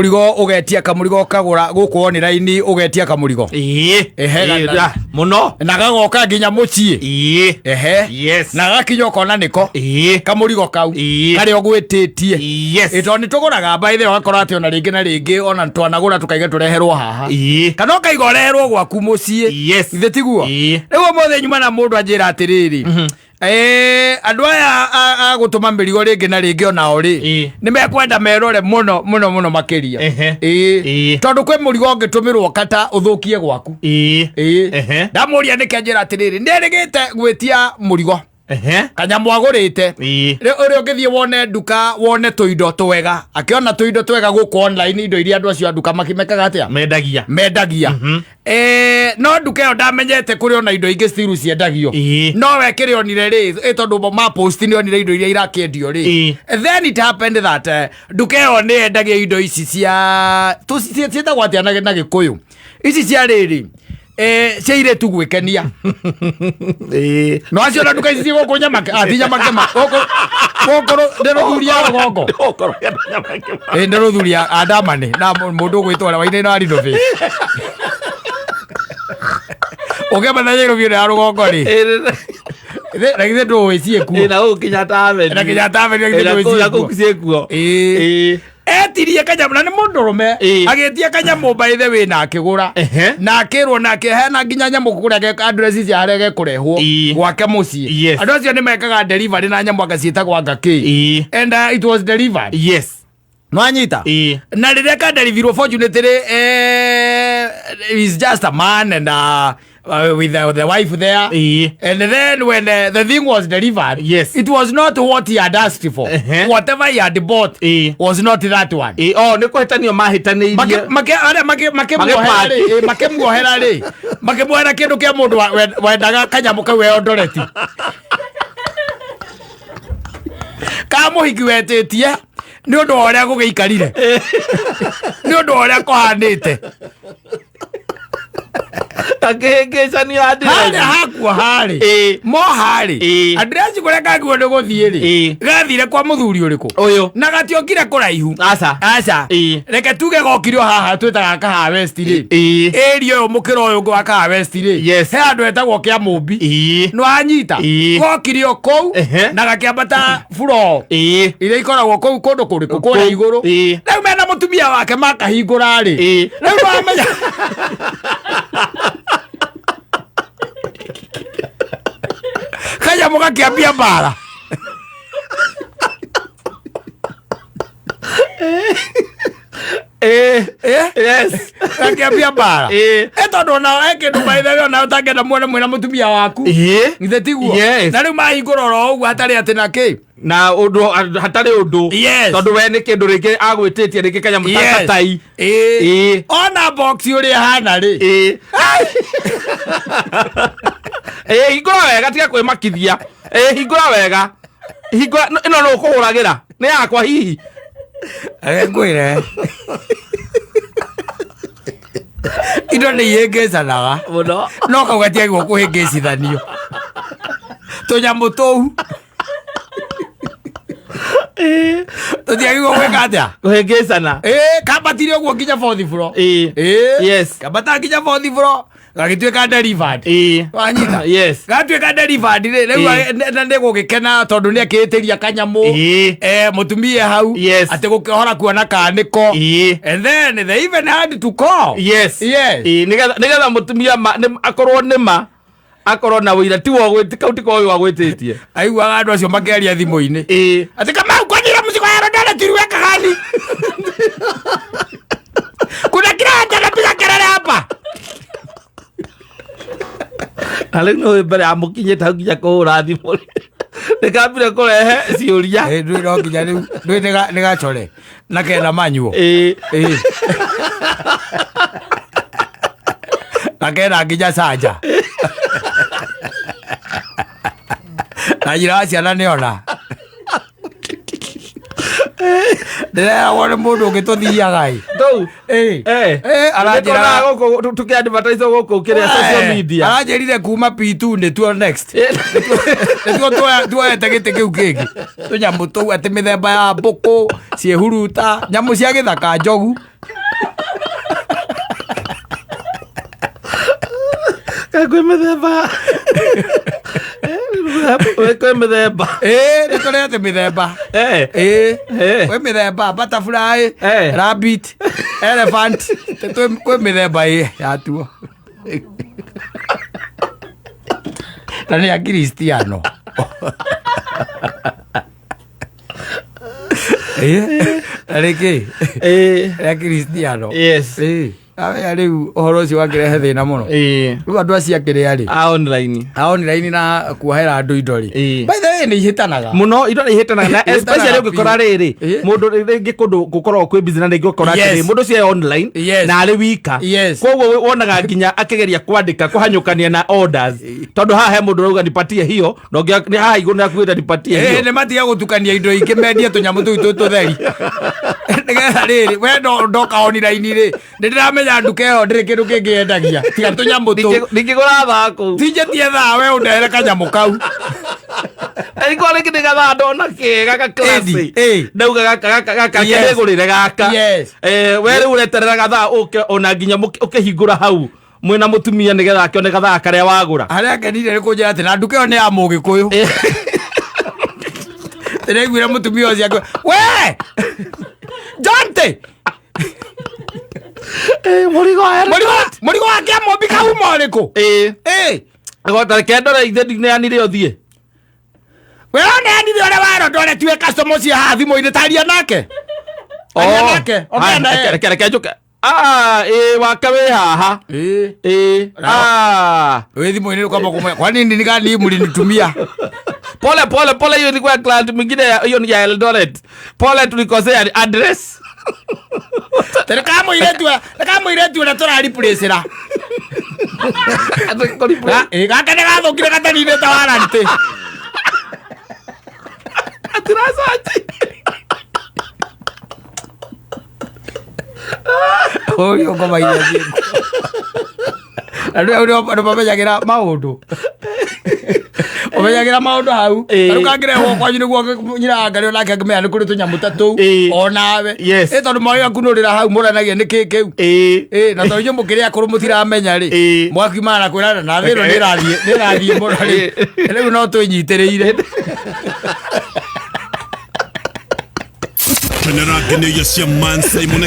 Mũrigo ũgetia kamũrigo ũkagũra gũkũ online ũgetia kamũrigo. Ĩĩ. Ehe, Ĩĩ, mũno. Na gagoka nginya mũciĩ. Ĩĩ. Ehe. Yes. Na gakinya ũkona nĩko Ĩĩ. kamũrigo kau Ĩĩ. karĩa ũgwĩtĩtie. Yes. Ĩ tondũ nĩ tũgũraga by the way ũgakora atĩ ona rĩngĩ na rĩngĩ ona twanagũra tũkaiga tũreherwo haha. Ĩĩ. Kana ũkaiga ũreherwo gwaku mũciĩ. Yes. Githĩ tiguo? Ĩĩ. Rĩu ũmũthĩ nyuma na mũndũ anjĩra atĩrĩrĩ, andũ aya a gũtũma mĩrigo rĩngĩ na rĩngĩ onao rĩ, nĩ mekwenda merore mũno mũno mũno makĩria. Ĩĩ. Tondũ kwĩ mũrigo ũngĩtũmĩrwo kata ũthũkie gwaku. Ĩĩ. Ndamũria nĩkĩ anjĩra atĩrĩrĩ, nĩ erĩgĩte gwĩtia mũrigo kanyamũ agũrĩte. Ũrĩa ũngĩthiĩ wone nduka wone tũindo twega, akĩona tũindo twega gũkũ online, indo iria andũ acio a nduka mekaga atĩa? Mendagia. Mendagia. No nduka ĩyo ndamenyete kũrĩ ona indo ingĩ still ciendagio. No we kĩrĩa onire rĩ, tondũ ma post nĩ onire indo iria irakĩendio rĩ. Then it happened that nduka ĩyo nĩ yendagia indo ici cia ciĩtagwo atĩa na Gĩkũyũ, ici cia rĩrĩ, cia airĩtu gwĩkenia. No acio na nduka ici ciĩ gũkũ Nyamake, ti Nyamakema, gũkũ gũkũ nĩ rũthuri ya rũgongo. Gũkũ Nyamakema. Nĩ rũthuri ya Andamani na mũndũ ũgwĩtwo ũrĩa wainaina wa renovate. Ũngĩamba Nairobi ĩno ya rũgongo rĩ, na githĩ ndũĩ ciĩkuo? Na gũkũ Kenyatta Avenue. Na Kenyatta Avenue githĩ ndũĩ Na ciĩkuo? kũu ciĩkuo. Ĩĩ. Etirie kanyamũ na nĩ mũndũrũme. Agĩtia kanyamũ by the way na akĩgũra. Na akĩrwo na akĩheana nginya nyamũ kũrĩa address cia harĩa gekũrehwo gwake mũciĩ. Andũ acio nĩ mekaga delivery na nyamũ anga ciĩtagwo anga kĩ. And it was delivered. Nwanyita? Na rĩrĩa kadeliverirwo, fortunately, he's just a man and with the wife there. And then when the thing was delivered, it was not what he had asked for. Whatever he had bought was not that one. Ĩĩ, oh, nĩ kũhĩtanio mahĩtanĩirie. Arĩa makĩmuohera rĩ, makĩmuohera rĩ, makĩmuohera kĩndũ kĩa mũndũ wendaga kanyamũ kau Eldoret. Ka mũhiki wetĩtie nĩ ũndũ wa ũrĩa gũgĩikarire, nĩ ũndũ wa ũrĩa kũhanĩte. Akĩhĩngĩcanio harĩa hakuo harĩ mo harĩ address kũrĩa kaguo nĩ gũthiĩ rĩ, gathire kwa mũthuri ũrĩkũ? Ũyũ. Na gatiokire kũraihu. Aca. Aca. Reke tuge gokire o haha twĩtaga Kahawa West rĩ, area ũyũ mũkĩra ũyũ ũngĩ wa Kahawa West rĩ, he handũ hetagwo kĩa Mũmbi. Nĩwanyita? Gokire o kũu na gakĩambata floor iria ikoragwo kũu kũndũ kũrĩkũ kũrĩa igũrũ. Rĩu mena mũtumia wake makahingũra rĩ, rĩu wamenya kanyamũ gakĩambia mbara. Yes. Gakĩambia mbara. Tondũ ona he kĩndũ by the way ona ũtangĩenda muone mwĩna mũtumia waku. Githĩ tiguo? Yes. Na rĩu mahingũra oro ũguo hatarĩ atĩ na kĩ. Na ũndũ hatarĩ ũndũ. Tondũ we nĩ kĩndũ rĩngĩ agwĩtĩtie rĩngĩ kanyamũ ta tai. Ona box ũrĩa ĩhana rĩ. Ĩĩ, hingũra wega, tiga kwĩmakithia. Ĩĩ, hingũra wega. Hingũra ĩno nũ ũkũhũragĩra? Nĩ yakwa hihi? Reke ngwĩre. Indo nĩ ihĩngĩcanaga. Mũno. No kau gatiagĩrĩirwo kũhĩngĩcithanio. Tũnyamũ tũu. Tũtiagĩrĩirwo gwĩka atĩa? Kũhĩngĩcana. Ĩĩ, kambatire ũguo nginya fourth floor. Ĩĩ. Yes. Kambata nginya fourth floor gagĩtuĩka delivered. Wanyita? Yes. Gatuĩka delivered rĩ, rĩu na nĩ gũgĩkena tondũ nĩ akĩĩtĩria kanyamũ. Mũtumia hau. Yes. Atĩ gũkĩhora kuona kanĩko. And then they even had to call. Yes. Yes. Ĩĩ, nĩgetha mũtumia akorwo nĩ ma akorwo na ũira ti wa gwĩti kau ti ko ũyũ agwĩtĩtie. Aiguaga andũ acio makĩaria thimũ-inĩ. Atĩ Kamau kwanyira mzigo ya Eldoret uliweka gani? Kuna kila mtu anapiga kelele hapa. Na rĩu nĩ mbere ya mũkinyĩte hau nginya kũhũra thimũ nĩkambire kũrehe ciũria. Ndũĩ no nginya rĩu ndũĩ nĩ gachore na kena manyuo. Na kena nginya canja. Na nyina wa ciana nĩ ona. Ndĩreragwo nĩ mũndũ ũngĩ tũthiaga ĩ. Tũu. Ĩ. Eh. Ĩ, aranjĩra Nĩtuonaga gũkũ tũkĩ-advertise gũkũ kĩrĩa social media. Aranjĩrire kuma P2 nĩtuo next. Eh. Nĩtuo tuoete gĩtĩ kĩu kĩngĩ. Tũnyamũ tũu atĩ mĩthemba ya mbũkũ, ciĩhuruta, nyamũ cia gĩthaka njogu. Kaĩ kwĩ mĩthemba. Eh, kwĩ mĩthemba. Ĩ, nĩ tũrete mĩthemba. Eh. Ĩ, Eh. kwĩ mĩthemba butterfly, Eh. rabbit, elephant, kwĩ mĩthemba ĩ yatuo. Na nĩ akristiano. Ĩ, na rĩkĩ? Eh. Nĩ akristiano. Yes. Ĩ, aya rĩu ũhoro ũcio wakĩrehe thĩna mũno. Eh. Rĩu andũ acio akĩrĩa rĩ, A online. a online na kuohera andũ indo rĩ. Ĩ. By the way nĩ ihĩtanaga. Muno indo nĩ ihĩtanaga na Ihĩtanaga especially ũngĩkora biũ. rĩrĩ Ĩ. mũndũ rĩngĩ kũndũ gũkoragwo kwĩ busy na rĩngĩ ũkora Yes. atĩrĩ mũndũ ũcio e online Yes. na arĩ wika. Yes. Koguo wonaga nginya akĩgeria kwandĩka kũhanyũkania na orders tondũ haha he mũndũ ũrauga nipatie hiyo na ũngĩ nĩ haha igũrũ nĩ akuĩte nipatie Ĩ, hiyo. nĩ matige gũtukania indo ingĩ mendie tũnyamũ tũu twĩ tũtheri nĩgetha rĩrĩ we ndoka online rĩ nĩ ndĩramenya nduka ĩyo ndĩrĩ kĩndũ kĩngĩ yendagia tiga tũnyamũ tũu. Ndingĩgũra thaa kũu. Tinjĩtie thaa we ũndehere kanyamũ kau. Angĩkorwo rĩngĩ nĩ gathaa ndona kega ga classy. Ĩthi, ĩ. Ndauga gaka gaka gaka Yes. kĩrĩgũrĩre gaka. Yes. Eh, we rĩu ũreterera gathaa ũke ona nginya ũkĩhingũra hau mwĩna mũtumia nĩgetha akĩone gathaa karĩa wagũra. Harĩa ngenire nĩ kũnjĩra atĩ na nduka ĩyo nĩ ya mũgĩkũyũ. Ndĩraiguire mũtumia ũcio akiuga, we Jonte Mũrigo wa mũrigo wa kĩamũmbi kauma ũrĩkũ? Ĩ. Ĩ. Gota reke ndore ithe ndineanire ũthiĩ. We oneanire ũrĩa wero ndore tiwe customer ũcio haha thimũ-inĩ taria nake. Aria nake. Ongea na yeye. Reke reke njũke. Ah, ĩ wake wĩ haha. Ĩ. Ĩ. Ah. Wĩ thimũ-inĩ ũkamba kũmwĩra kwa nini gani mlinitumia? Pole pole pole, hiyo ilikuwa client mwingine, hiyo ni ya Eldoret. Pole, tulikosea address. Reka mũirĩtu ũrĩa tũrariplacĩra. Gaka nĩ gathũkire gataninĩte warranty. Atirasaji. Ũyũ ngoma iria ciĩkuo. Na rĩu andũ mamenyagĩra maũndũ. Ũmenyagĩra maũndũ hau. Ĩ. Tarĩu kangĩrehwo kwanyu nĩguo nyina wa Ngarĩ onake angĩmenya nĩ kũrĩ tũnyamũ ta tũu. Ĩ. Onawe. Yes. Ĩ tondũ moĩ akunũrĩra hau mũranagia nĩ kĩ kĩu. Ĩ. Ĩ, na tondũ inyuĩ mũkĩrĩ akũrũ mũtiramenya rĩ. Ĩ. Mwakiumana na kwĩrana na thĩ ĩno nĩ ĩrathiĩ mũno rĩ. Rĩu no twĩnyitĩrĩire. Kenera ngenyo cia Man Simon.